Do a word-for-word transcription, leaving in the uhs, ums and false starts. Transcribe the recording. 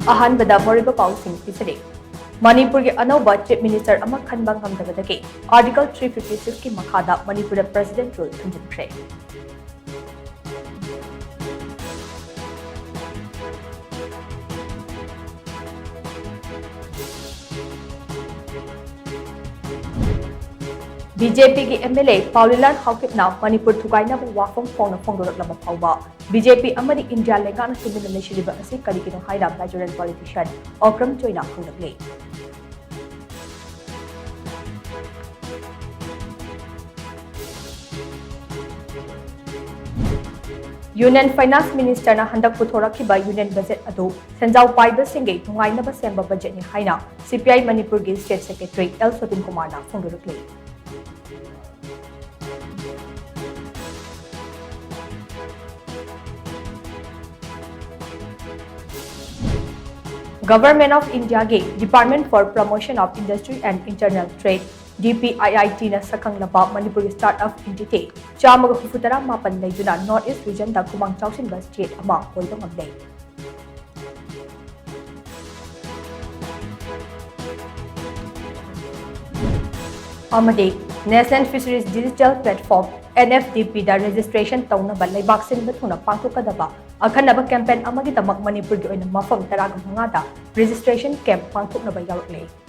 ꯑꯍꯥꯟꯕꯗ ꯃꯔꯨꯑꯣꯏꯕ ꯄꯥꯎꯁꯤꯡ ꯄꯤꯖꯔꯤ꯫ ꯃꯅꯤꯄꯨꯔꯒꯤ ꯑꯅꯧꯕ Chief Minister ꯑꯃ ꯈꯟꯕ ꯉꯝꯗꯕꯗꯒꯤ Article three fifty six ꯀꯤ ꯃꯈꯥꯗ ꯃꯅꯤꯄꯨꯔꯗ President Rule ꯊꯝꯖꯤꯟꯈ꯭ꯔꯦ꯫ BJP ꯒꯤ MLA ꯄꯥꯎꯂꯤꯂꯥꯟ ꯍꯥꯎꯀꯤꯞꯅ ꯃꯅꯤꯄꯨꯔ ꯊꯨꯒꯥꯏꯅꯕ ꯋꯥꯐꯝ ꯐꯣꯡꯅ ꯐꯣꯡꯗꯣꯔꯛꯂꯕ ꯐꯥꯎꯕ BJP ꯑꯃꯗꯤ ꯏꯟꯗꯤꯌꯥ ꯂꯩꯉꯥꯛꯅ ꯇꯨꯃꯤꯟꯅ ꯂꯩꯁꯤꯜꯂꯤꯕ ꯑꯁꯤ ꯀꯔꯤꯒꯤꯅꯣ ꯍꯥꯏꯅ veteran politician ꯑꯣꯀ꯭ꯔꯝ ꯆꯣꯏꯅ ꯍꯪꯂꯛꯂꯤ꯫ Union Finance Minister ꯅ ꯍꯟꯗꯛ ꯄꯨꯊꯣꯔꯛꯈꯤꯕ Union Budget ꯑꯗꯨ ꯁꯦꯟꯖꯥꯎ ꯄꯥꯏꯕꯁꯤꯡꯒꯤ ꯅꯨꯡꯉꯥꯏꯅꯕ ꯁꯦꯝꯕ budget ꯅꯤ ꯍꯥꯏꯅ CPI ꯃꯅꯤꯄꯨꯔꯒꯤ State Secretary ꯑꯦꯜ ꯁꯣꯇꯤꯟ ꯀꯨꯃꯥꯔꯅ ꯐꯣꯡꯗꯣꯔꯛꯂꯤ꯫ Government of India ꯒꯤ Department for Promotion of Industry and Internal Trade, DPIIT ꯅ ꯁꯛꯈꯪꯂꯕ ꯃꯅꯤꯄꯨꯔꯒꯤ startup entity ꯆꯥꯝꯃꯒ ꯍꯨꯝꯐꯨꯇꯔꯥ ꯃꯥꯄꯟ ꯂꯩꯗꯨꯅ North East Region ꯗ ꯈꯨꯃꯥꯡ ꯆꯥꯎꯁꯤꯟꯕ state ꯑꯃ ꯑꯣꯏꯕ ꯉꯝꯂꯦ꯫ ꯑꯃꯗꯤ National Fisheries Digital Platform, NFDP ꯗ registration ꯇꯧꯅꯕ ꯂꯩꯕꯥꯛ ꯁꯤꯟꯕ ꯊꯨꯡꯅ ꯄꯥꯡꯊꯣꯛꯀꯗꯕ ꯑꯈꯟꯅꯕ campaign ꯑꯃꯒꯤꯗꯃꯛ ꯃꯅꯤꯄꯨꯔꯒꯤ ꯑꯣꯏꯅ ꯃꯐꯝ ꯇꯔꯥꯒ ꯃꯉꯥꯗ registration camp ꯄꯥꯡꯊꯣꯛꯅꯕ ꯌꯥꯎꯔꯛꯂꯦ꯫